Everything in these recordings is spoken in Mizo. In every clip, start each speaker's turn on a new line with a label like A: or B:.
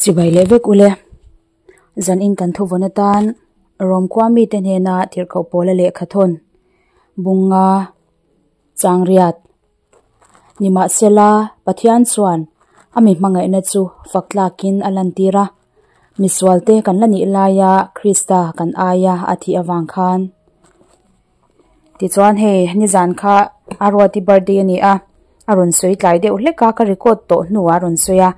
A: Chibai leh vek ule. Zan in kan thuvawn atan Rom khua mite hnena tirhkoh pawla lehkha thawn bunga changriat. Nimahsela, Pathian chuan a mi hmangaihna chu fak tlakin a lantir a, misualte kan la nih laia Krista kan aia a thih avang khan. Tichuan hei nizan kha a Ruati birthday a ni a, a rawn sawi tlai deuh hlek a, ka record tawh hnuah a rawn sawi a,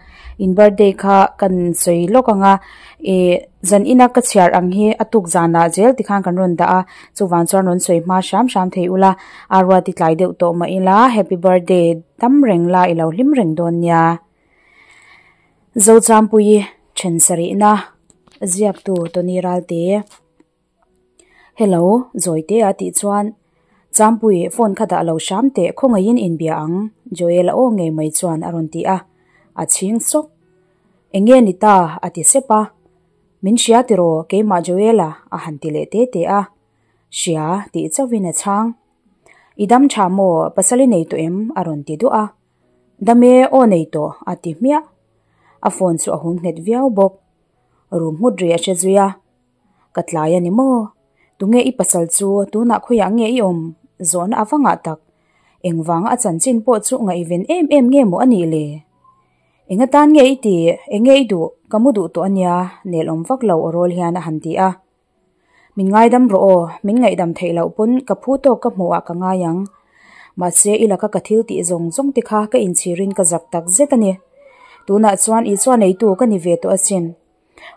A: in birthday kha kan sawi lawk ang a, ih zan ina ka chhiar ang hi a tuk zanah zel tikhan kan rawn dah a, chuvang chuan rawn sawi hma hram hram thei ula, a Ruati tlai deuh tawh mah ila happy birthday tam reng la i lo hlim reng dawn nia. Zochampuii then sarihna ziaktu Tony Ralte. Hello, Zawite a tih chuan Champui phone kha dah lo hram teh khawngaihin inbia ang Joel a aw ngei mai chuan a rawn ti a, a chhing sawk. Eng nge ni ta? a ti sep a. Min hria tiraw keimah Joel-a a han ti leh te te a. Hria tih chauhin a chhang. I dam tha maw pasal i nei tawh em? a rawn ti duah a. Dam e aw nei tawh a ti hmiah. A phone chu a hum nghet viau bawk. Rum nghut ri a hre zui a. Ka tlai a ni maw? Tunge i pasal chu tunah khawiah nge i awm? Zawhna a va ngah tak. Engvanga a chanchin pawh chu ngaihven em em nge maw a nih le? Eng atan nge i ti? Enge i duh? Ka mu duh tawh a nia, nelawm vak lo aw rawl hian a han ti a. Min ngaidam rawh aw, min ngaihdam theih loh pawn ka phu tawk ka hmuh ah ka ngai ang. Mahse i laka ka thil tih zawng zawng te kha ka inchhirin ka zak tak zet a ni. Tunah chuan Isua neitu ka ni ve tawh asin.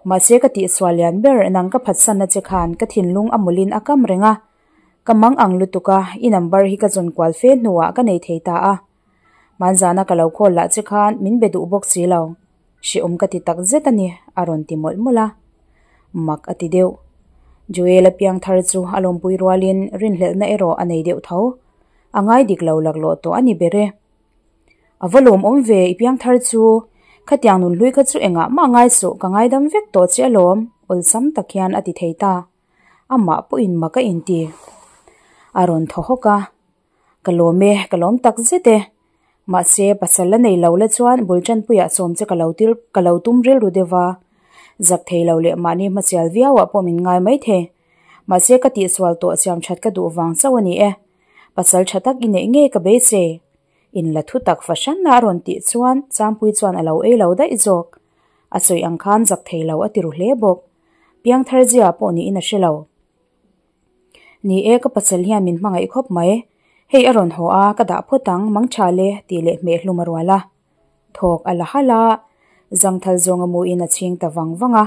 A: Mahse ka tihsual lian ber nang ka phatsanna che khan ka thinlung a mawlin a kam reng a, ka mang ang lutuk a, i number hi ka zawn kual fe hnuah ka nei thei ta a. Hmanzana ka lo call lah che khan min be duh bawk si lo, hrehawm ka ti tak zet a ni a rawn ti mawlh mawlh a. Mak a ti deuh. Joel a piang thar chu a lawmpui rualin rinhlelhna erawh a nei deuh tho. A ngai dik lo laklawh tawh a ni ber e. A va lawmawm ve i piang thar chu, khatiang nun hlui kha chu engah mah ngai suh ka ngaidam vek tawh che alawm awlsam tak hian a ti thei ta. Amah pawhin mak a inti. A rawn thaw hawk a, Ka lawm e, ka lawm tak zet e. Mahse, pasal la nei lo la chuan bul tanpuiah sawm che ka lo til ka lo tum rilru deuh va. Zak thei lo leh mahni hmasial viauah pawh min ngai maithei. Mahse, ka tihsual tawh siam that ka duh vang chauh a ni e. Pasal tha tak i neih ngei ka beisei. In la thu tak fahran a rawn tih chuan Changpui chuan a lo ei lo daih zawk. A sawi ang khan zak thei lo a ti ru hle bawk. Piangthar zia pawh niin a hre lo. Ni e, ka pasal hian min hmangaih khawp mai. Hei a rawn haw a, ka dah phawt ang, mang tha le tih leh hmeh hlum a rual a. Thawk a la halh a, zangthal zawnga muin a chhing ta vang vang a.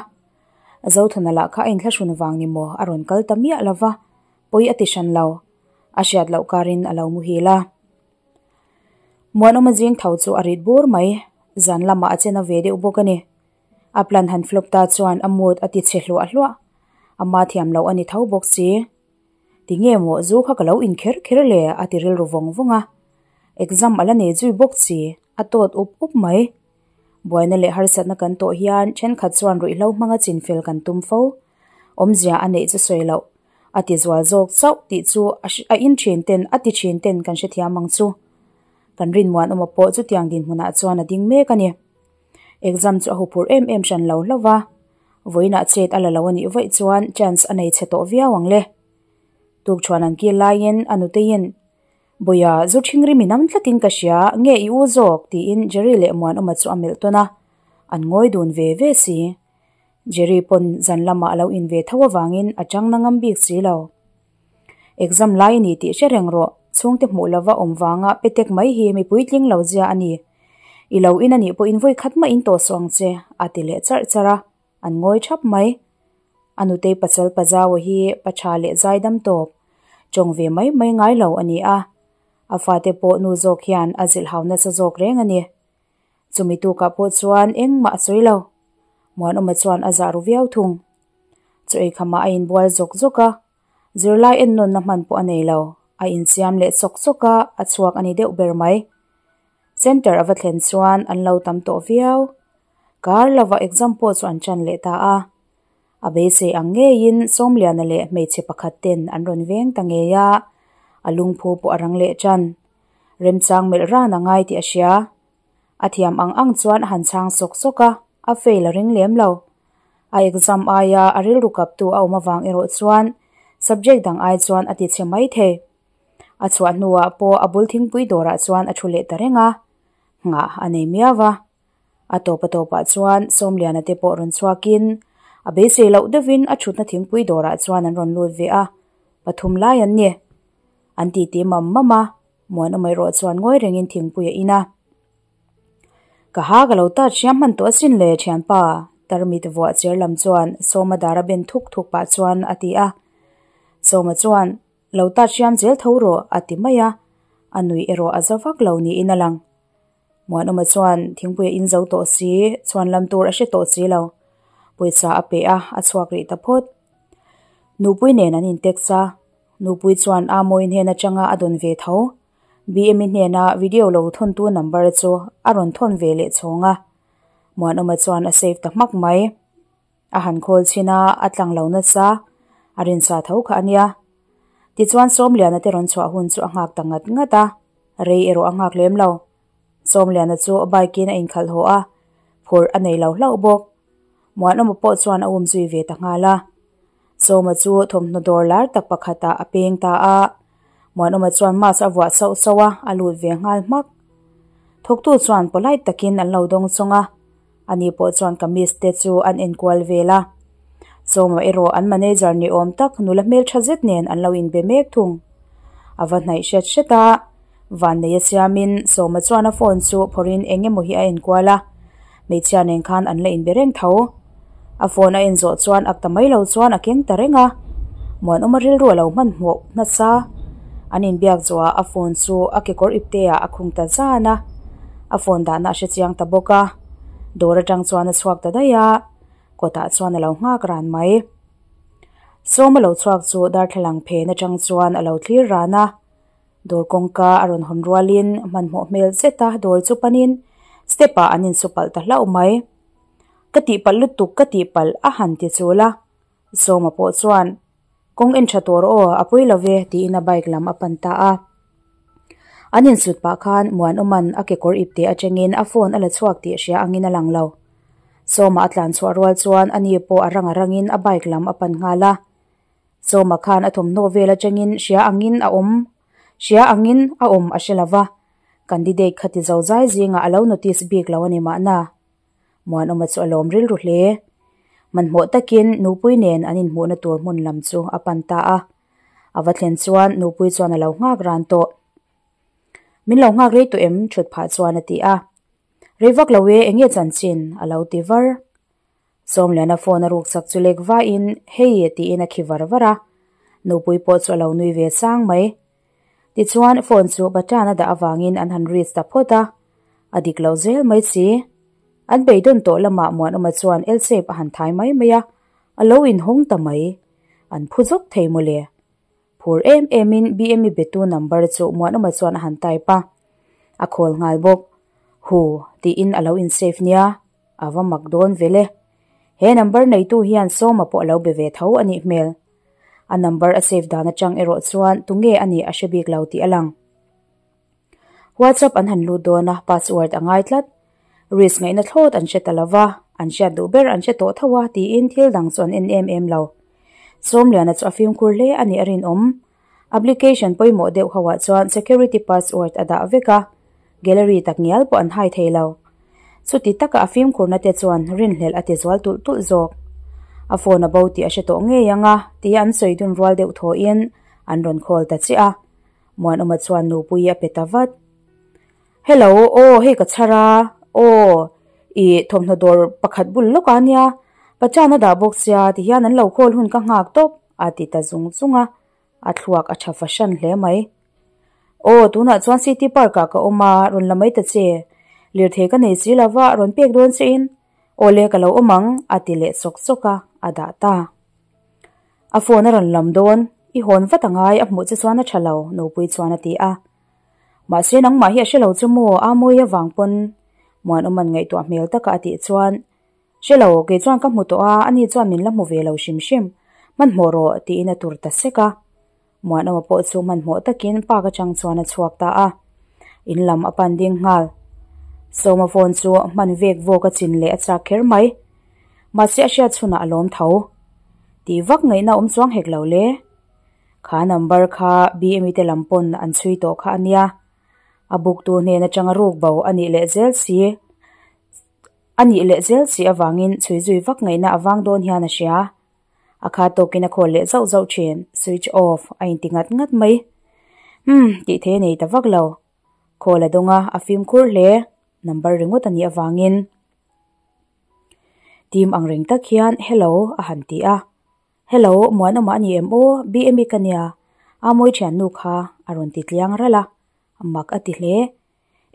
A: Zothana lah kha a inthlahrun vang ni maw a rawn kal ta miah lo va, pawi a ti hran lo. A hriat loh karin a lo muhil a. Muanawma zing tho chu a rit bur mai, zan lamah a chena ve deuh bawk a ni. A plan han flop ta chuan a mood a ti chhe hluah hluah. Ama thiam loh a ni tho bawk si. Ti nge maw zu kha ka lo in kher kher le a ti rilru vawng vawng a. Exam a la nei zui bawk si, a tawt up up mai. Buaina leh harsatna kan tawh hian thenkhat chuan ruihhlo hmanga chinfel kan tum fo. Awmzia a neih chu sawi loh. A ti zual zawk chauh tih chu a in thin ten a ti thin ten kan hrethiam ang chu. Kan rinmuanawma pawh chutiang dinhmunah chuan a ding mek a ni. Exam chu a huphurh em em hran lo hlauh va, vawiinah chet a la lo a nih vaih chuan chance a nei chhe tawh viau ang le. Tukṭhuan an kil laiin a nuteiin, Bawia, zu ṭhing ri mi nam tlatin ka hria, nge i u zawk? tiin Jerry leh Muanawma chu a melh tawn a, an ngawi dun ve ve si. Jerry pawn zan lamah a lo in ve tho avangin a chang na ngam bik si lo. Exam lai a ni tih hre reng rawh, chhungte hmuh lova awm vanga petek mai hi mi puitling lo zia a ni. I lo in a nih pawhin vawi khat mah in tawh suh ang che, a ti leh charh charh a, an ngawi thap mai. A nutei pasal Pazaua hi pa tha leh zai dam tawp, tawng ve mai mai ngai lo a ni a, a fate pawh nu zawk hian a zilh hau nasa zawk reng a ni. Chumi tukah pawh chuan engmah a sawi lo. Muanawma chuan a zah ru viau thung. Chaw ei khamah a inbual zawk zawk a, zirlai ennawnna hman pawh a nei lo. A insiam leh chawk chawk a, a chhuak a ni deuh ber mai. Centre a va thlen chuan an lo tam tawh viau. Kar lova exam pawh chu an ṭan leh ta a. A beisei ang ngeiin Sawmliana leh hmeichhe pakhat ten an rawn veng ta ngei a, a lungphu pawh a rang leh ṭan. Remchang melh ran a ngai tih a hria. A thiam ang ang chuan a han chhang sawk sawk a. a fail a ring lem lo. A exam aia a rilru kaptu a awm avang erawh chuan subject dang ai chuan a ti chhe mai thei. A chhuah hnuah pawh a bul thingpui dawrah chuan a thu leh ta reng a, nghah a nei miau va. A tawp a tawpah chuan Sawmliana te pawh rawn chhuakin a beisei loh deuhin a thutna thingpui dawrah chuan an rawn lut ve a, pathum lai an ni. An titi mam mam a, Muanawma erawh chuan ngawi rengin thingpui a in a. Ka ha ka lo tat hriam hman tawh asin le thianpa, tarmit vuah cher lam chuan Sawma dara ben thuk thuk pah chuan a ti a. Sawma chuan, Lo tat hriam zel tho rawh, a ti mai a, a nuih erawh a za vak lo niin a lang. Muanawma chuan thingpui a in zo tawh si, chhuan lam tur a hre tawh si lo. Pawisa a pe a, a chhuak rih ta phawt. Nupui nen an intext a, Nupui chuan a mawi hnen atanga a dawn ve tho. BM-i hnena video lo thawntu number chu a rawn thawn ve leh chhawng a. Muanawma chuan a save ta hmak mai. A han khawl chhin a, a tlang lo nasa. A rinsa tho kha a nia. Tichuan Sawmliana te rawn chhuah hun chu a nghak ta ngat ngat a, rei erawh a nghak lem lo. Sawmliana chu bike in a inkhalh haw a, phurh a nei lo hlauh bawk. Muanawma pawh chuan a um zui ve ta nghal a. Sawma chu thawmhnaw dawr lar tak pakhatah a peng ta a. Muanawma chuan mask a vuah sauh sauh a, a lut ve nghal hmak. Thawktu chuan polite takin an lo dawng chawng a, ani pawh chuan kamis te chu an enkual vel a. Sawma erawh an manager ni awm tak nula hmeltha zet nen an lo inbe mek thung. A va hnaih hret hret a, Vanneia siamin Sawma chuan a phone chu phawrhin eng emaw hi a enkual a, hmeichhia nen khan an la inbe reng tho. A phone a en zawh chuan ak ta mai lo chuan a keng ta reng a, Muanawma rilru a lo hmanhmawh nasa. An inbiak zawhah a phone chu a kekawr ipteah a khung ta zan a, a phone dahna a hrechiang ta bawk a, dawr atang chuan a chhuak ta daih a, kawtah chuan a lo nghak ran mai. Sawma lo chhuak chu darthlalang phen atang chuan a lo thlir ran a. Dawr kawngka a rawn hawn rualin hmanhmawh hmel zet a dawr chu panin step ah an insu palh ta hlauh mai. Ka tihpalh lutuk ka tihpalh a han ti chul a, Sawma pawh chuan kawng en tha tawh rawh aw a pawi lo ve tiin a bike lam a pan ta a. An insut pah khan Muanawma'n a kekawr ipte atangin a phone a la chhuak tih hria angin a lang lo. Sawma a tlan chhuah rual chuan ani pawh a rang a rangin a bike lam a pan nghal a. Sawma khan a thawmhnaw vel atangin hria angin a awm hria angin a awm a hre lova, candidate kha ti zo zai zingah a lo notice bik lo a ni mahna. Muanawma chu a lawm rilru hle. Hmanhmawh takin Nupui nen an inhmuhna tur hmun lam chu a pan ta a. A va thlen chuan Nupui chuan a lo nghak ran tawh. Min lo nghak rei tawh em? Thut phah chuan a ti a. Rei vak lo e, enge chanchin? A lo ti var. Sawmliana phone a ruk sak chu lek vahin hei tiin a khi var var a, nupui pawh chu a lo nui ve sang mai. Tichuan phone chu button a dah avangin an han reach ta phawt a, a dik lo zel mai si. An beidawn tawh lamah Muanawma chuan L-shape a han thai mai mai a, a lo inhawng ta mai. An phu zawk thei mawle. Phur em emin BME betu number chu Muanawma chuan a han type a, a call nghal bawk. Hu, tiin a lo in save nia, a va mak dawn vel e. He number neitu hian Sawma pawh a lo be ve tho a nih hmel. A number a save dan atang erawh chuan tunge a nih a hre bik lo tih a lang. WhatsApp an han lut dawn a, password a ngai tlat. Risk ngaihna thlawt an hre ta lo va, an hriat duh ber an hre tawh tho a tiin thil dang chu an en em em lo. Sawmliana chu a fimkhur hle a nih a rinawm. Application pawimawh deuh ho ah chuan security password a dah vek a, gallery tak ngial pawh an hai thei lo. Chuti taka a fimkhurna te chuan rinhlelh a ti zual tulh tulh zawk. A phone a bo tih a hre tawh ngei ang a tia an sawi dun rual deuh thawhin an rawn call ta chiah a. Muanawma chuan nupui a pe ta vat. Hello, aw hei ka chhar a, aw i thawmhnaw dawr pakhat bul lawk a nia, Pachan a dah bawk sia tihian an lo call hun ka nghak tawp a ti ta zung zung a, a thluak a tha fahran hle mai. Aw tunah chuan City Park ah ka awm a, rawn la mai ta che, lirthei ka nei si lova rawn pek dawn che in, aw le ka lo awm ang a ti leh sawk sawk a, a dah ta. A phone a rawn lam dawn, i hawn vat angai a hmuh che chuan a tha lo Nupui chuan a ti a. Mahse nangmah hi a hre lo chu maw a mawi avang pawn Muanawma'n ngaihtuah hmel taka a tih chuan Hre lo, kei chuan ka hmu tawh a, ani chuan min la hmu ve lo hrim hrim, hmanhmawh rawh tiin a tur ta sek a. Muanawma pawh chu hmanhmawh takin park atang chuan a chhuak ta a, in lam a pan ding nghal. Sawma phone chu hman vek vawk a chin leh a chak kher mai. Mahse a hriat chhunah a lawm tho. Tih vak ngaihna awm chuang hek lo le. Kha number kha BMI te lam pawn an chhui tawh kha a nia. A buktu hnen atanga ruk bo a nih leh zel si a nih leh zel si avangin chhui zui vak ngaihna a vang dawn hian a hria. A kha tawkin a khawl leh zauh zauh thin, switch off a inti ngat ngat mai. Umm, tih thei a nei ta vak lo. Khawl a dawng a, a fimkhur hle, number ringawt a nih avangin. Team ang reng tak hian hello a han ti a. Hello, Muanawma a ni em aw, BMI ka nia, Amawi thiannu kha a rawn ti tliang ralh a, mak a ti hle.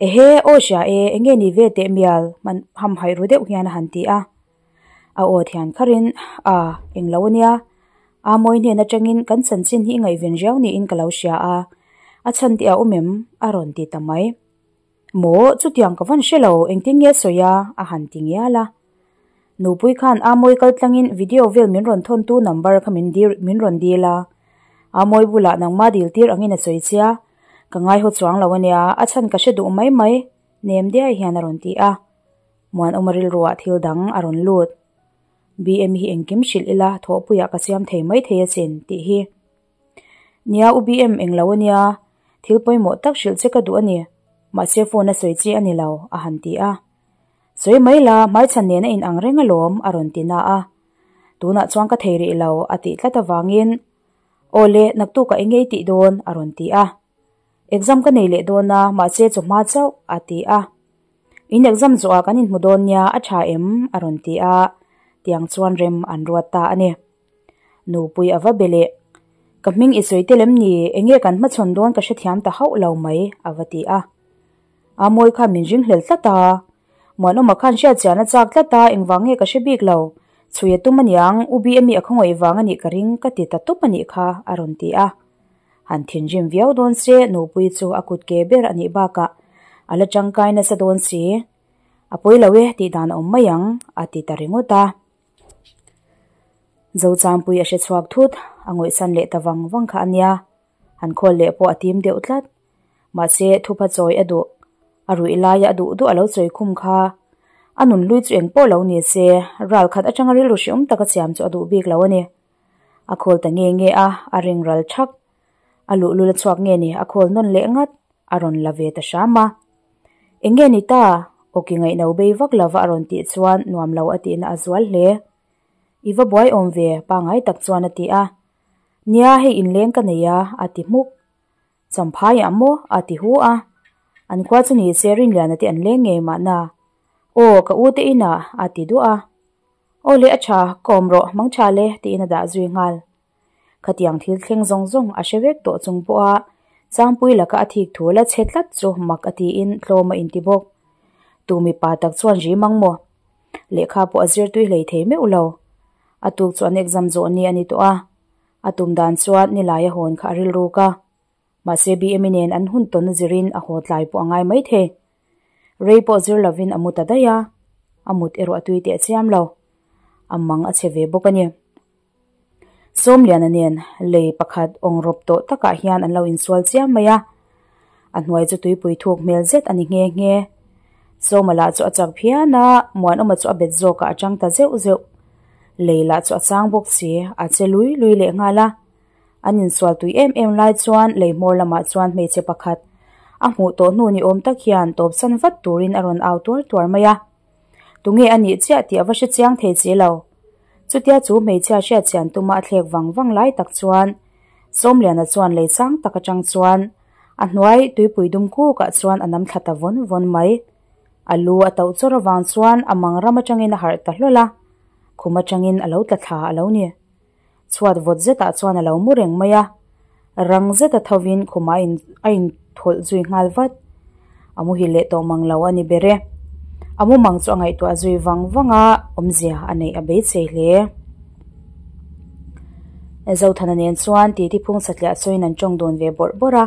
A: Ehe, aw hria e, enge ni ve teh mial, hman hamhaih ru deuh hian a han ti a. A aw thian kharin, A, englo a nia, Amawi hnen atangin kan chanchin hi i ngaihven riau niin ka lo hria a, a chhan tih a awm em? a rawn ti ta mai. Maw, chutiang ka van hre lo, engtin nge sawi a? a han ti ngial a. Nupui khan Amawi kal tlangin video vel min rawn thawntu number kha min dil min rawn dil a. Amawi bulah nangma dil tir angin a sawi chia. Ka ngaihaw chuang lo ania, a chhan ka hre duh mai mai, nem diai hian a rawn ti a. Muanawma rilruah thil dang a rawn lut. BM hi engkim hrilh ila thawhpuiah ka siam thei mai thei asin tih hi. Nia u BM englo ania, thil pawimawh tak hrilh che ka duh a ni, mahse phone a sawi chi a ni lo, a han ti a. Sawi mai la, hmaichhan nen a in ang reng alawm, a rawn ti na a. Tunah chuan ka thei rih lo, a tih tlat avangin, Aw le, naktukah eng nge i tih dawn? a rawn ti a. Exam ka nei leh dawn a, mahse chawhma chauh, a ti a. In exam zawhah kan inhmu dawn nia, a tha em? a rawn ti a, tiang chuan rem an ruat ta a ni. Nupui a va be leh, Ka hming i sawi tel em ni? Enge kan hmachhawn dawn ka hrethiam ta hauh lo mai, a va ti a. Amawi khan min ringhlel tlat a. Muanawma khan hriatchian a chak tlat a, engvang nge ka hre bik lo. Chhui a tum aniang, U BMI a khawngawih vang a nih ka ring ka ti ta tup a nih kha, a rawn ti a. Han thinrim viau dawn se, Nupui chu a kut ke ber a nih bakah a la tangkai nasa dawn si. A pawi lo e, tih dan a awm mai ang, a ti ta ringawt a. Zochangpui a hre chhuak thut, a ngawihsan leh ta vang vang kha a nia. Han khawl leh pawh a tim deuh tlat. Mahse, thupha chawi a duh. A ruih laia a duh duh a lo chawi khum kha. A nun hlui chu eng pawh lo ni se, ral khat atanga rilru hreawm taka siam chu a duh bik lo a ni. A khawl ta nge nge a, a ring ral thak. A luhlul a chhuak nge ni, a khawl nawn leh ngat, a rawn la ve ta hram a. Eng nge ni ta? Awki ngaihno bei vak lova a rawn tih chuan nuam lo a tihna a zual hle. I va buai awm ve, pangai tak chuan a ti a. Nia, hei inleng ka nei a, a ti hmuk. Champhai ah maw? a ti hu a. An khua chu ni se Rinliana te an leng ngei mahna. Aw, ka u te inah, a ti duah a. Aw le a tha, ka awm rawh, hmang tha le, tiin a dah zui nghal. Khatiang thil thleng zawng zawng a hre vek tawh chung pawha Changpui laka a thik thu la chhe tlat chu mak a tiin tlawm a inti bawk. Tu mipa tak chuan ri mang maw? Lehkha pawh a zir tui hlei thei meuh lo. A tuk chu an exam zawh ni a ni tawh a. A tum dan chuan nilai a hawn kha a rilruk a. Mahse BMI nen an hun tawn a zirin a haw tlai pawh a ngai mai thei. Rei pawh zir lovin a mu ta daih a, a mut erawh a tui teh chiam lo. A mang a chhe ve bawk a ni. Sawmliana nen lei pakhat awng rawp tawh takah hian an lo insual chiam mai a, a hnuai chu tuipui thuk hmel zet a ni nghe nghe. Sawma lah chu a chak phian a, Muanawma chu a bet zawkah a chang ta zeuh zeuh. Lei lah chu a chang bawk si, a che lui lui leh nghal a. An insual tui em em lai chuan lei hmawr lamah chuan hmeichhe pakhat a hmuh tawh hnu ni awm tak hian tawpsan vat turin a rawn au tuar tuar mai a. Tunge a nih chiah tih a va hre chiang thei si lo. Chutia chu hmeichhia hriat chian tuma a thlek vang vang lai tak chuan Sawmliana chuan lei sang tak atang chuan a hnuai tuipui dum kukah chuan a nam thla ta vawn vawn mai. A lu a tauh chawr avang chuan a mang ram atangin a harh ta hlawl a, khum atangin a lo tla thla a lo ni. Chhuat vawt zetah chuan a lo mu reng mai a, rang zeta thovin khumah a inthawlh zui nghal vat. A muhil leh tawh mang lo a ni ber e. A mumang chu a ngaihtuah zui vang vang a, awmzia a neih a beisei hle. Zothana nen chuan titi phung satliah sawiin an tawng dun ve bawrh bawrh a.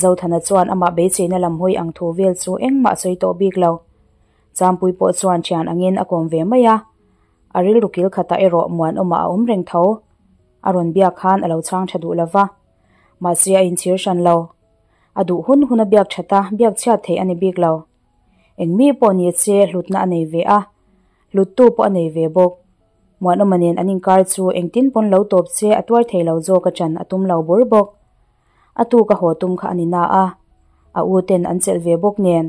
A: Zothana chuan amah beiseina lam hawi ang thu vel chu engmah a sawi tawh bik lo. Champui pawh chuan thian angin a kawm ve mai a. A rilru kil khatah erawh Muanawma a awm reng tho. A rawn biak khan a lo chhang tha duh lova. Mahse a inchhir hran lo. A duh hun hun a biak that a, biak chhiat theih a ni bik lo. Eng mi pawh ni se hlutna a nei ve a, hluttu pawh a nei ve bawk. Muanawma nen an inkar chu engtin pawn lo tawp se a tuar thei lo zawk a chan a tum lo bur bawk. A tuk a haw tum kha a ni na a, a u ten an chelh ve bawk nen.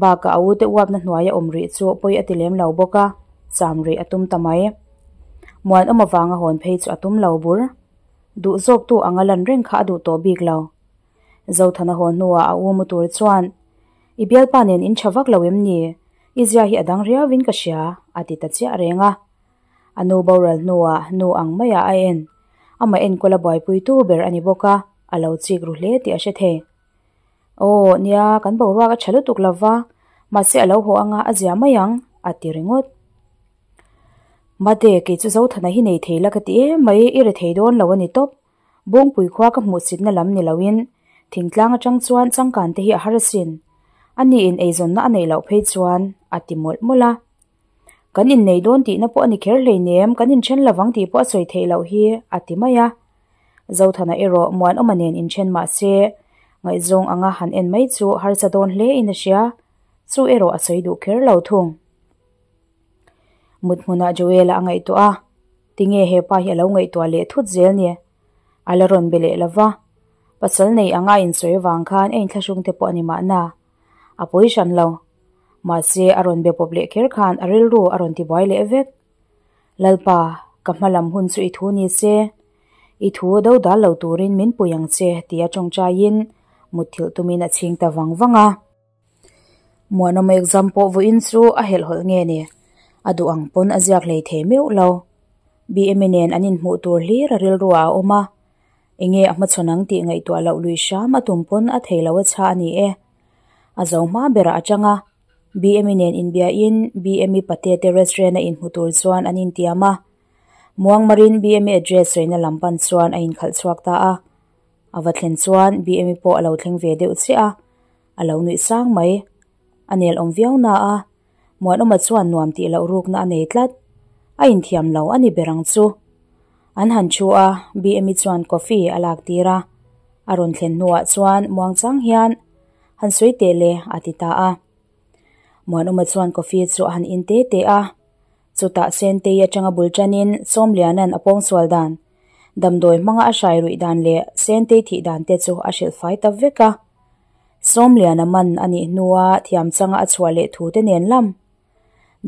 A: Bakah a u te uapna hnuaia awm rih chu pawi a ti lem lo bawk a, cham rih a tum ta mai. Muanawma vanga hawn phei chu a tum lo bur. Duh zawktu anga lan reng kha a duh tawh bik lo. Zothana haw hnuah a u mu tur chuan, I bialpa nen in tha vak lo em ni? I zia hi a dang riauin ka hria, a ti ta chiah reng a. A nu boral hnuah nu ang maiah a en. Amah enkawl a buaipuitu ber a ni bawk a, a lo chik ru hle tih a hre thei. Aw, nia, kan boruak a tha lutuk lo va, mahse a lo haw anga a zia mai ang, a ti ringawt. Mate, kei chu Zothana hi nei thei la ka ti em mai, i re thei dawn lo a ni tawp. Bawngpui khua ka hmuhsitna lam ni loin thingtlang atang chuan changkan te hi a har asin. A niin eizawnna a neih loh phei chuan a ti mawlh mawlh a. Kan innei dawn tihna pawh a ni kher hleinem, kan inthen lovang tih pawh a sawi theih loh hi a ti mai a. Zothana erawh Muanawma nen inthen mah se, ngaihzawng anga han en mai chu harsa dawn hle in a hria, chu erawh a sawi duh kher lo thung. Mut hmunah Joel-a a ngaihtuah a, tinge he pa hi a lo ngaihtuah leh thut zel ni? A la rawn be leh lo va, pasal nei anga a insawi avang khan a inthlahrung te pawh a ni mahna, a pawi hran lo. Mahse, a rawn be pawp leh kher khan a rilru a rawn tibuai leh vek. Lalpa, ka hma lam hun chu i thu ni se, i thu do dal lo turin min pui ang che tia tawngtaiin mutthilh tumin a chhing ta vang vang a. Muanawma exam pawh vawiin chu a helhhawlh nge ni? A duh ang pawn a ziak hlei thei meuh lo. BMA nen an inhmuh tur hlir a rilru ah a awm a, enge a hmachhawn ang tih ngaihtuah loh lui hram a tum pawn a thei lo a chha a ni e. A zo hma berah a chang a, BMA nen inbiain BMA pate te restaurant a inhmu tur chuan an intiam a. Muangmarin BMA address sawina lam pan chuan a inkhalh chhuak ta a. A va thlen chuan BMA pawh a lo thleng ve deuh chiah a. A lo nuih sang mai. A nel awm viau na a, Muanawma chuan nuam tih loh rukna a nei tlat. A inthiam lo a ni ber ang chu. An han thu a, BMI chuan coffee a lak tir a. A rawn thlen hnuah chuan muangchang hian, Han sawi teh le, a ti ta a. Muanawma chuan coffee chu a han in te te a. Chutah Sentei atanga bul tanin Sawmliana'n a pawngsual dan, damdawi hmanga a hrai ruih dan leh Sentei thih dan te chu a hrilh fai ta vek a. Sawmliana man a nih hnua thiam changa a chhuah leh thu te nen lam.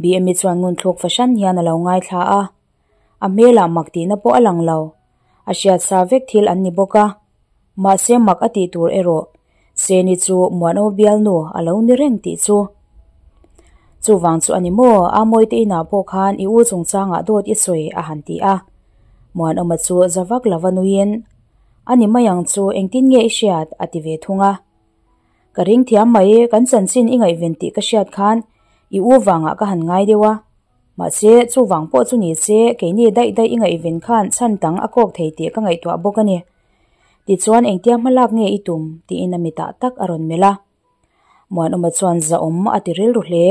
A: BMI chuan ngunthluk fahran hian a lo ngaithla a, a hmelah mak tihna pawh a lang lo. A hriat sa vek thil an ni bawk a, mahse mak a tih tur erawh Seni chu Muanawma bialnu a lo ni reng tih chu. Chuvang chu a ni maw, Amawite inah pawh khan i u chungchangah dawt i sawi a han ti a. Muanawma chu za vak lova nuiin, A ni mai ang chu, engtin nge i hriat? a ti ve thung a. Ka ring thiam mai, kan chanchin i ngaihven tih ka hriat khan i u vangah ka han ngai deuh a. Mahse, chuvang pawh chu ni se, keini daih daih i ngaihven khan chhan tang a kawk thei tih ka ngaihtuah bawk a ni. Tichuan engtia hmalak nge i tum? tiin a mitah tak a rawn melh a. Muanawma chuan zahawm a ti rilru hle.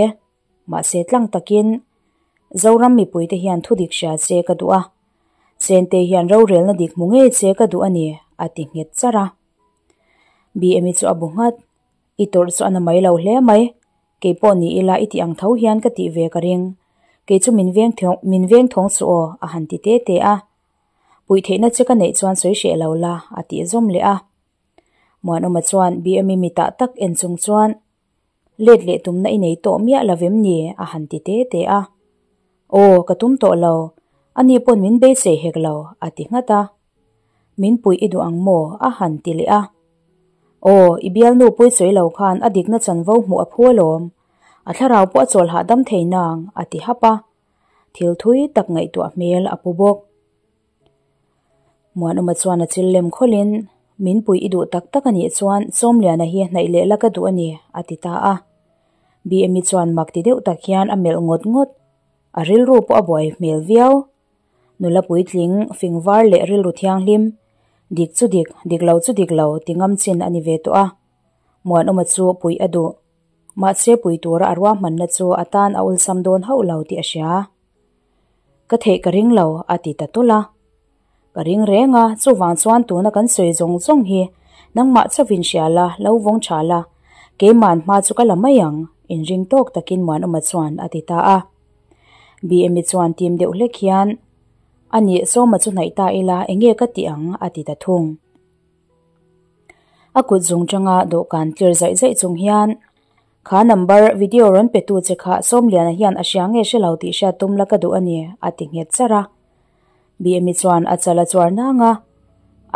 A: Mahse tlang takin Zoram mipuite hian thu dik hria che ka duh a, Sente hian rorelna dik hmu ngei che ka duh a ni, a ti nghet charh a. BMI chu a bu nghat, I tawrh chu a na mai lo hle mai, kei pawh ni ila i tih ang tho hian ka tih ve ka ring, kei chu min veng min veng thawng suh aw, a han ti te te a. Puih theihna che ka neih chuan sawi hreh lo la, a tih zawm leh a. Muanawma chuan BMI mitah tak en chung chuan, Let leh tumna i nei tawh miah lo vem ni? a han ti te te a. Aw, ka tum tawh lo. Ani pawn min beisei hek lo, a ti nghat a. Min puih i duh ang maw? a han ti leh a. Aw, i bialnu pui sawi lo khan a dikna chanvo hmuh a phu alawm. A thlarau pawh a chawl hahdam thei nang, a ti hap a. Thil thui tak ngaihtuah hmel a pu bawk. Muanawma chuan a chil lem khawlhin, Min puih i duh tak tak a nih chuan Sawmliana hi hnaih leh la ka duh a ni, a ti ta a. BMI chuan mak ti deuh tak hian a melh ngawt ngawt. A rilru pawh a buai hmel viau. Nula puitling, fing var leh rilru thianghlim, dik chu dik, dik lo chu dik lo ti ngam chin a ni ve tawh a. Muanawma chu puih a duh. Mahse pui tura a ruahmanna chu a tan a awlsam dawn hauh lo tih a hria. Ka theih ka ring lo, a ti ta tawlh a. Ka ring reng a, chuvang chuan tuna kan sawi zawng zawng hi nangmah chauhin hria la, lo vawng tha la, keiman hma chu ka la mai ang. Inring tawk takin Muanawma chuan a ti ta a. BMI chuan tim deuh hlek hian, A nih, Sawma chu hnaih ta ila, enge ka tih ang? a ti ta thung. A kut zung tanga dawhkan tlir zaih zaih chung hian, Kha number video rawn pe tu che kha Sawmliana hian a hria nge hre lo tih hriat tum la ka duh a ni, a ti nghet charh a. BMI chuan a chal a chuar nang a,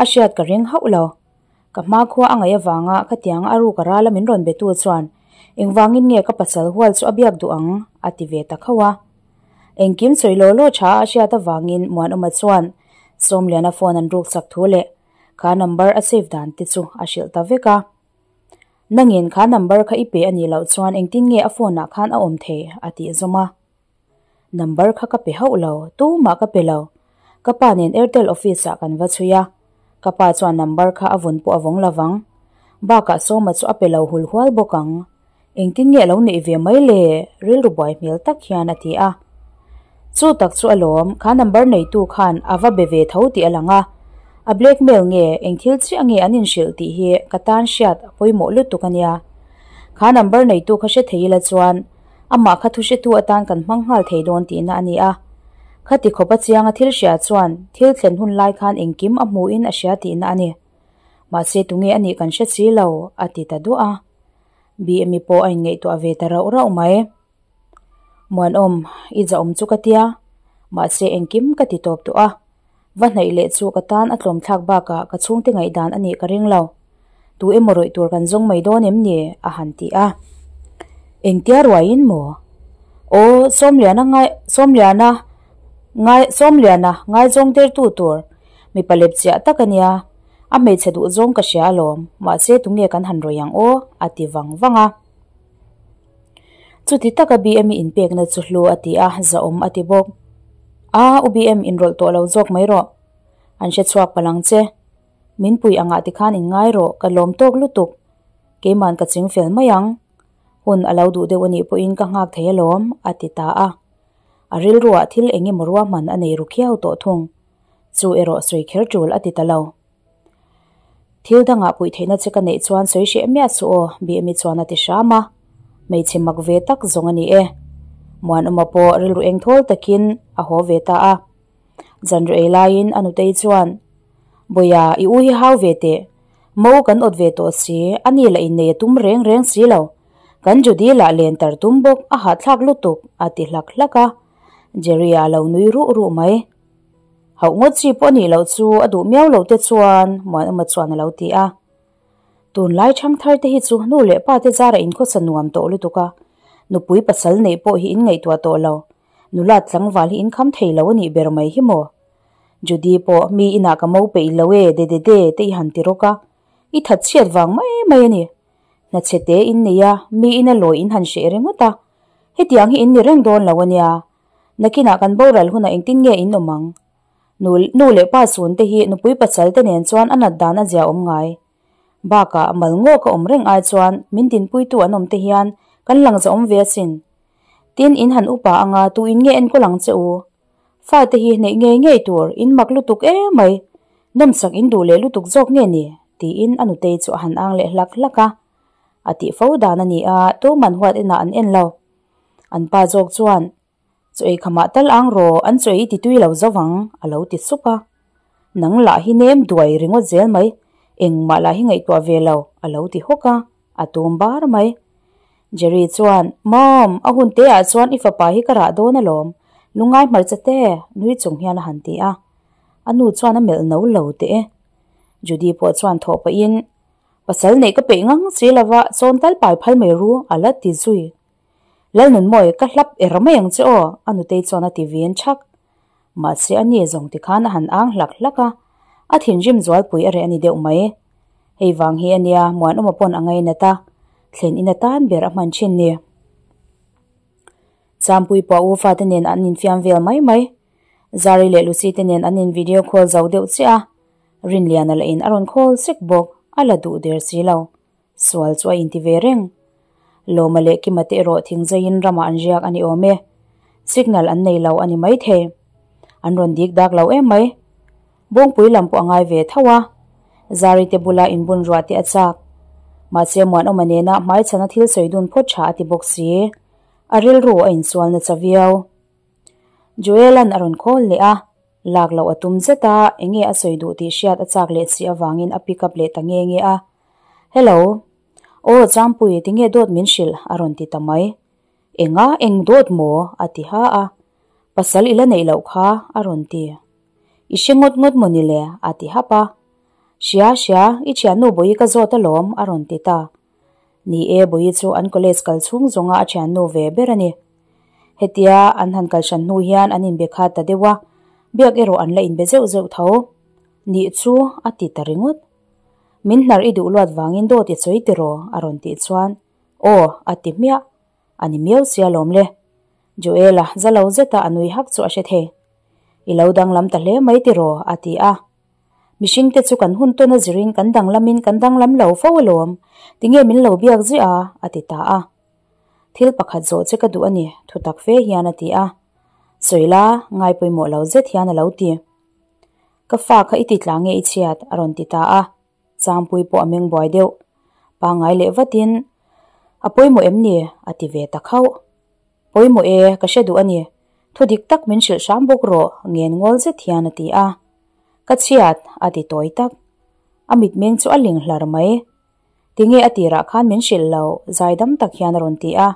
A: A hriat ka ring hauh lo. Ka hmakhua a ngaih avanga khatianga a ruk a rala min rawn betu chuan engvangin nge ka pasal hual chu a biak duh ang? a ti ve ta khauh a. Engkim sawi law law tha a hriat avangin Muanawma chuan Sawmliana phone an ruk chak thu leh kha number a save dan te chu a hrilh ta vek a. Nangin kha number kha i pe a nih loh chuan engtin nge a phone ah khan a awm thei? a tih zawm a. Number kha ka pe hauh lo, tumah ka pe lo. Ka pa nen Airtel office ah kan va chhui a, ka pa chuan number kha a vun pawh a vawng lovang. Bakah Sawma chu a pe lo hul hual bawk ang. Engtin nge a lo neih ve mai le? Rilru buai hmel tak hian a ti a. Chu tak chu alawm, kha number neitu khan a va be ve tho tih a lang a. A blackmail nge, eng thil chiah nge an inhrilh tih hi ka tan hriat a pawimawh lutuk a nia. Kha number neitu kha hre thei ila chuan Amah kha thuhretu atan kan hmang nghal thei dawn tihna a ni a. Khati khawp a chianga thil hria chuan thil thlen hun lai khan engkim a hmuhin a hria tihna a ni. Mahse tunge a nih kan hre si lo, a ti ta duah a. BMI pawh a inngaihtuah ve ta rauh rauh mai. Muanawm, i zahawm chu ka tia. Mahse engkim ka ti tawp tawh a. Va hnaih leh chu ka tan a tlawmthlak bakah ka chhungte ngaihdan a nih ka ring lo. Tu emaw rawih tur kan zawng mai dawn em ni? a han ti a. Engtia ruaiin maw? Aw, Sawmliana ngai, Sawmliana ngai, Sawmliana ngaizawng dertu tur mipa lep chiah tak a nia. A hmeichhe duh zawng ka hria alawm, mahse tunge kan han rawih ang aw? a ti vang vang a. Chuti taka BM i inpekna chu hlu a ti a, zahawm a ti bawk. A, u BM inrawlh tawh lo zawk mai rawh. An hre chhuak palh ang che. Min pui angah tikhan in ngai rawh, ka lawm tawk lutuk. Keiman ka ching fel mai ang. Hun a lo duh deuh a nih pawhin ka nghak thei alawm, a ti ta a. A rilruah thil eng emaw ruahman a nei ru khiau tawh thung. Chu erawh sawi kher tul a ti ta lo. Thil dangah puih theihna che ka neih chuan sawi hreh miah suh aw, Bmi chuan a ti hram a. Hmeichhe mak ve tak zawng a ni e. Muanawma pawh rilru eng thawl takin a haw ve ta a. Zanriah ei laiin a nutei chuan, Bawia, i u hi hau ve teh. Mo kan awt ve tawh si, a ni lah innei a tum reng reng si lo. Kan Judy lah len tar tum bawk, a hahthlak lutuk, a ti hlak hlak a. Jerry-a a lo nui ruh ruh mai. Hauh ngawt chi pawh a nih loh chu a duh miau lo te chuan Muanawma chuan a lo ti a. Tunlai thangthar te hi chu nu leh pa te zara inkhawsa nuam tawh lutuk a, nupui pasal neih pawh hi in ngaihtuah tawh lo, nula tlangval hi in kham thei lo a nih ber mai hi maw? Judy pawh mi inah ka mo peih lo e de de de te i han ti rawk a, i that chhiat vang mai mai a ni. Hna chhe te in nei a, mi ina lawi in han hreh ringawt a, hetiang hi in ni reng dawn lo a nia. Nakinah kan boral hunah engtin nge in awm ang? Nu nu leh pa chhun te hi nupui pasal te nen chuan a nat dan a zia awm ngai. Bakah mal ngawk a awm reng ai chuan min dinpuitu an awm te hian kan lang za awm ve asin. Tin in han upa anga tu in nge enkawl ang che u? Fate hi neih ngei ngei tur in mak lutuk em mai. Nawmsak in duh leh lutuk zawk nge ni? tiin a nutei chu a han ang leh hlak hlak a. A tih fo dan a ni a, tuman huat enah an en lo. An pa zawk chuan, Chaw ei khamah tal ang rawh, an chaw ei ti tui lo zo vang, a lo ti sup a. Nang lah hi nem duai ringawt zel mai, engmah lah hi ngaihtuah ve lo, a lo ti hawk a, a tum bar mai. Jerry chuan, Mom, a hun te ah chuan i fapa hi ka rah dawn alawm, lungngai hmarcha te, nui chung hian a han ti a. A nu chuan a melh no lo teh e. Judy pawh chuan thawh pahin, Pasal neih ka peih ngang si lova, sawn tal pai phal mai ru, a la ti zui. Lalnunmawi, ka hlap er mai ang che aw, a nutei chuan a ti vin thak. Mahse a ni zawng tikhan a han ang hlak hlak a, a thinrim zualpui a reh a ni deuh mai. Hei vang hi a nia, Muanawma pawn a ngainat a, thlen in atan ber a hman thin ni. Champui pawh a u fate nen an infiam vel mai mai. Zari leh Lucy te nen an in video call zo deuh chiah a, Rinliana lah in a rawn call sek bawk, a la duh der si lo. Sual chu a inti ve reng. Lawma leh Kima te erawh thingzaiin ramah an riak a ni awm e. Signal an nei lo a ni maithei. An rawn dik dak lo em mai. Bawngpui lam pawh a ngai ve tho a. Zari te bula inbun ruah te a chak. Mahse Muanawma nena hmaichhana thil sawi dun phawt tha a ti bawk si. A rilru a insual nasa viau. Joel-a'n a rawn call leh a, lak loh a tum zet a, enge a sawi duh tih hriat a chak leh si avangin a pick up leh ta nge nge a. Hello. Aw Champui, tinge dawt min hrilh? a rawn ti ta mai. Enga eng dawt maw? a ti ha a. Pasal i la neih loh kha, a rawn ti. I hre ngawt ngawt maw ni le? a ti hap a. Hria, hria, i thiannu Bawihi ka zawt alawm, a rawn ti ta. Ni e, Bawihi chu an college kal chhung zawnga a thiannu ve ber a ni. Hetia an han kal hran hnu hian an inbe khat ta deuh a, biak erawh an la inbe zeuh zeuh tho. Nih chu, a ti ta ringawt. Min hnar i duh luat vangin dawt i sawi tiraw? a rawn tih chuan, Aw, a ti hmiah. A ni miau sia lawm le. Joel-a za lo zeta a nui hak chu a hre thei. I lo danglam ta hle mai tiraw? a ti a. Mihringte chu kan hun tawn a zirin kan danglamin kan danglam lo fo alawm, tinge min lo biak ziah a? a ti ta a. Thil pakhat zawh che ka duh a ni, thu tak fe hian a ti a. Sawi la, ngai pawimawh lo zet hian a lo ti. Ka fa kha i ti tla nge i chhiat? a rawn ti ta a. Changpui pawh a meng buai deuh. Pangngai leh vatin, A pawimawh em ni? a ti ve ta khauh. Pawimawh e, ka hre duh a ni. Thu dik tak min hrilh hram bawk rawh, ngen ngawl zet hian a ti a. Ka chhiat, a ti tawi tak. A mitmeng chu a ling hlar mai. Tinge a tirah khan min hrilh lo, zaidam tak hian a rawn ti a.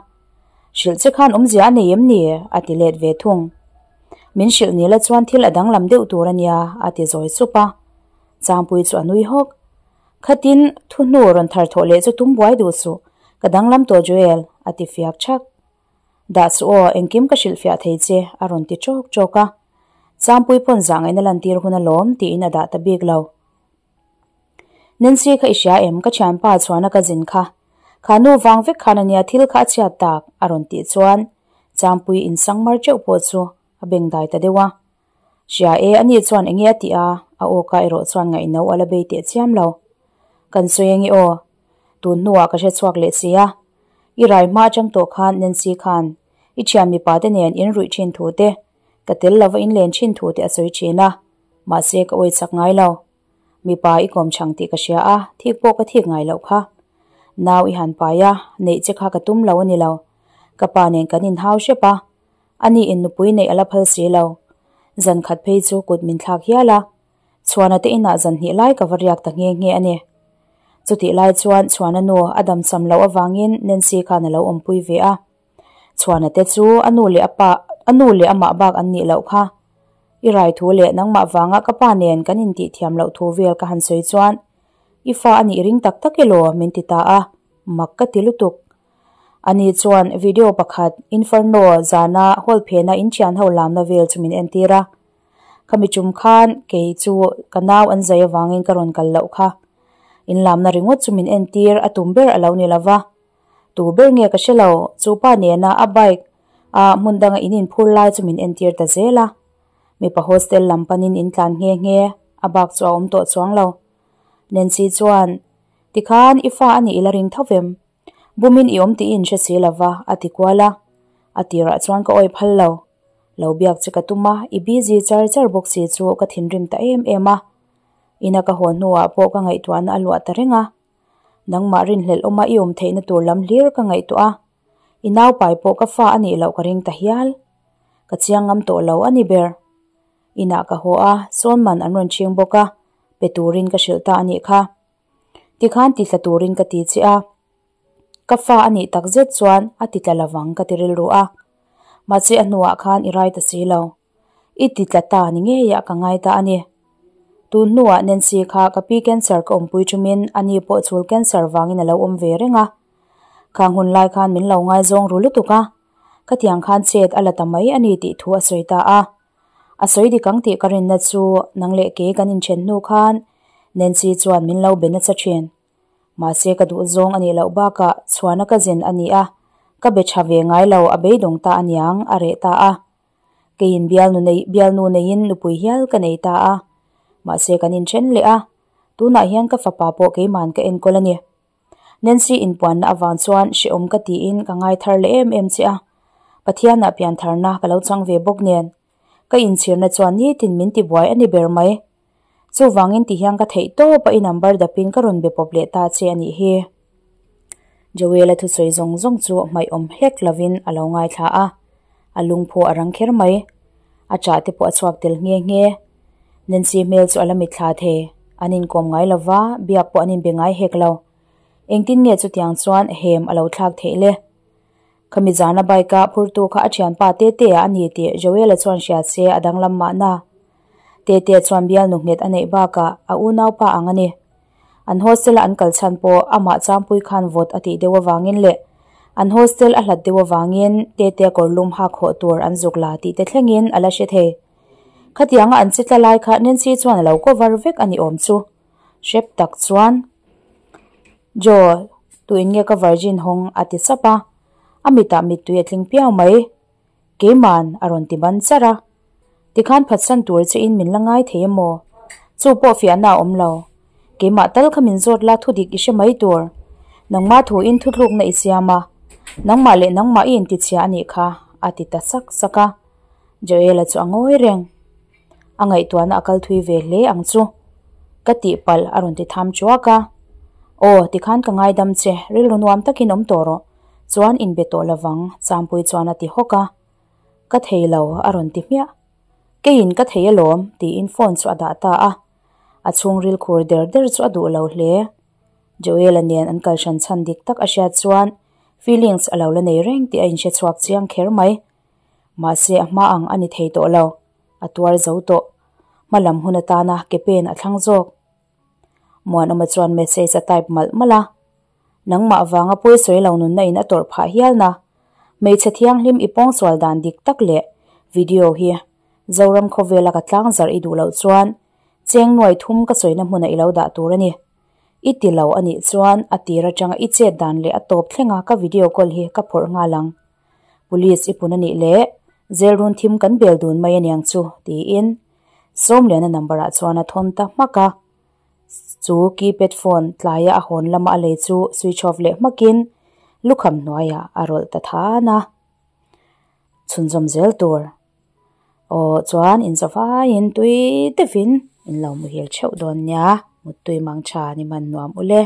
A: Hrilh che khan awmzia a nei em ni? a ti let ve thung. Min hrilh nila chuan thil a danglam deuh tur a nia, a ti zawi sup a. Changpui chu a nui hawk. Khatin thu hnu rawn thar thawh leh chu tum buai duh suh, ka danglam tawh Joel, a ti fiak thak. Dah suh aw, engkim ka hrilhfiah thei che, a rawn ti ṭawk ṭawk a. Changpui pawn zah ngaihna lantir hun alawm, tiin a dah ta bik lo. Nancy kha i hria em, ka thianpa chhuahna ka zin kha. Kha nu vang vek khan ania thil kha a chhiat tak, a rawn tih chuan Changpui insang mar teuh pawh chu a bengdai ta deuh a. Hria e, ani chuan enge a tih a, a awka erawh chuan ngaihno a la bei teh chiam lo. Kan sawi ange aw, tun hnuah ka hre chhuak leh si a. I rai hma atang tawh khan Nancy khan i thian mipa te nen in ruih thin thu te, ka tel lova in len thin thu te a sawi thin a, mahse ka awi chak ngai lo. Mipa i kawm chhang tih ka hria a, thik pawh ka thik ngai loh kha. Nau i han pai a, neih che kha ka tum lo a ni lo. Ka pa nen kan inhau hrep a, ani in nupui neih a la phal si lo. Zan khat phei chu kut min thlak hial a, Chhuana te inah zan hnih lai ka va riak ta nghe nghe a ni. Chutih lai chuan Chhuana nu a damcham loh avangin Nancy khan a lo awmpui ve a. Chhuana te chu a nu leh a pa, a nu leh amah bak an nih loh kha. I rai thu leh nangmah vanga ka pa nen kan intih thiam loh thu vel ka han sawi chuan i fa a nih ring tak tak elaw min ti ta a, mak ka ti lutuk. Ani chuan video pakhat Inferno zana hall phena inthian ho lamna vel chu min entir a. Khami tum khan kei chu ka nau an zai avangin ka rawn kal loh kha. Inlamna ringawt chu min entir a tum ber a lo ni lova. Tu ber nge ka hre lo, chu pa nena a bike a hmun danga in inphur lai chu min entir ta zel a. Mipa hostel lam panin in tlan nghe nghe, a bak chu a awm tawh chuang lo. Nancy chuan, Tikhan i fa a nih i la ring tho vem? Bumin i awm tih i inhre si lo va, a ti kual a. A tirah chuan ka awih phal lo. Lo biak che ka tum a, i busy char char bawk si chu ka thinrim ta em em a. Ina ka haw hnuah pawh ka ngaihtuahna a luah ta reng a. Nangmah rinhlelh awma i awm theihna tur lam hlir ka ngaihtuah a, i naupai pawh ka fa a nih loh ka ring ta hial. Ka chiang ngam tawh lo a ni ber. Inah ka haw a, sawn man an rawn chhing bawk a, pe turin ka hrilh ta a nih kha. Tikhan ti tla turin ka ti che a. Ka fa a nih tak zet chuan a ti tla lovang ka ti rilru a. Mahse a hnuah khan i rai ta si lo. I ti tla ta ni ngeiah ka ngai ta a ni. Tun hnuah Nancy kha ka pi cancer ka awmpui thumin ani pawh chhul cancer vangin a lo awm ve reng a. Khang hun lai khan min lo ngaizawng ru lutuk a, khatiang khan chet a la ta mai a ni tih thu a sawi ta a. A sawi dik ang tih ka rinna chu nang leh kei kan inthen hnu khan Nancy chuan min lo be nasa thin. Mahse ka duh zawng a nih loh bakah chhuana ka zin a ni a, ka be tha ve ngai lo a beidawng ta aniang a reh ta a. Keiin bialnu nei bialnu neiin nupui hial ka nei ta a, mahse kan inthen leh a, tunah hian ka fapa pawh keiman ka enkawl a ni. Nancy inpuanna avang chuan hrehawm ka tiin ka ngai thar leh em em che a, Pathianah piantharna ka lo chang ve bawk nen, ka inchhirna chuan nitin min tibuai a ni ber mai. Chuvangin tihian ka theih tawp a i number dapin ka rawn be pawp leh ta che a nih hi. Joel-a thusawi zawng zawng chu hmaih awm hlek lovin a lo ngaithla a, a lungphu a rang kher mai. A ṭah te pawh a chhuak tel nghe nghe. Nancy hmel chu a la mitthla thei, an inkawm ngai lo va, biak pawh an inbe ngai hek lo. Engtin nge chutiang chuan hem a lo thlak theih le? Khami zana bike a phurtu kha a thianpa Tetea a ni tih Joel-a chuan hria se a danglam mahna. Tetea chuan bialnu nghet a neih bakah a unaupa ang a ni. An hostel a an kal chhan pawh amah Changpui khan vawt a tih deuh avangin leh an hostel a hlat deuh avangin Tetea kawr lum hak hawh tur an zuk la tih te thlengin a la hre thei. Khatianga an che tla lai kha Nancy chuan a lo cover vek a ni awm chu. Hrep tak chuan, Joe, tuin nge ka virgin hawng? a ti sap a, a mitah mittui a tling piau mai. Keiman a rawn ti ban char a. Tikhan phatsan tur che in min la ngai thei emaw? Chu pawh fiahna a awm lo. Keimah tal kha min zawt la thu dik i hre mai tur. Nangmah thu in thutlukna i siam a, nangmah leh nangmah i intichhia a nih kha, a ti ta sak sak a. Joel-a chu a ngawi reng. A ngaihtuahna a kal thui ve hle ang chu. Ka tihpalh a rawn ti tham chuak a. Aw, tikhan ka ngaidam che, rilru nuam takin awm tawh rawh. Chuan inbe tawh lovang, Changpui chuan a ti hawk a. Ka thei lo, a rawn ti hmiah. Keiin ka thei alawm, tiin phone chu a dah ta a. A chhungril khur der der chu a duh lo hle. Joel-a nen an kal hran chhan dik tak a hriat chuan feelings a lo la nei reng tih a inhre chhuak chiang kher mai. Mahse a hma ang a ni thei tawh lo, a tuar zo tawh. Hma lam hun atana ke pen a thlang zawk. Muanawma chuan message a type malh malh a, Nangmah vanga pawisawi lo nunna in a tawrh phah hialna, hmeichhe thianghlim i pawngsual dan dik tak leh video hi Zoram khawvela ka tlang zarh i duh loh chuan cheng nuai thum ka sawina hmuna i lo dah tur a ni. I ti lo a nih chuan a tir atanga i chet dan leh a tawp thlenga ka video call hi ka phawrh nghal ang. Police i pun a nih leh zel run thim kan bel dun mai aniang chu tiin Sawmliana number ah chuan a thawn ta hmak a. Chu keypad phone tlaia a hawn lama a lei chu switch off leh hmakin lukham hnuaiah a rawlh ta than a. Chhunzawm zel tur aw chuan inzawvaiin tui deuhin in lo muhil theuh dawn nia, muttui mang tha ni hman nuam ule.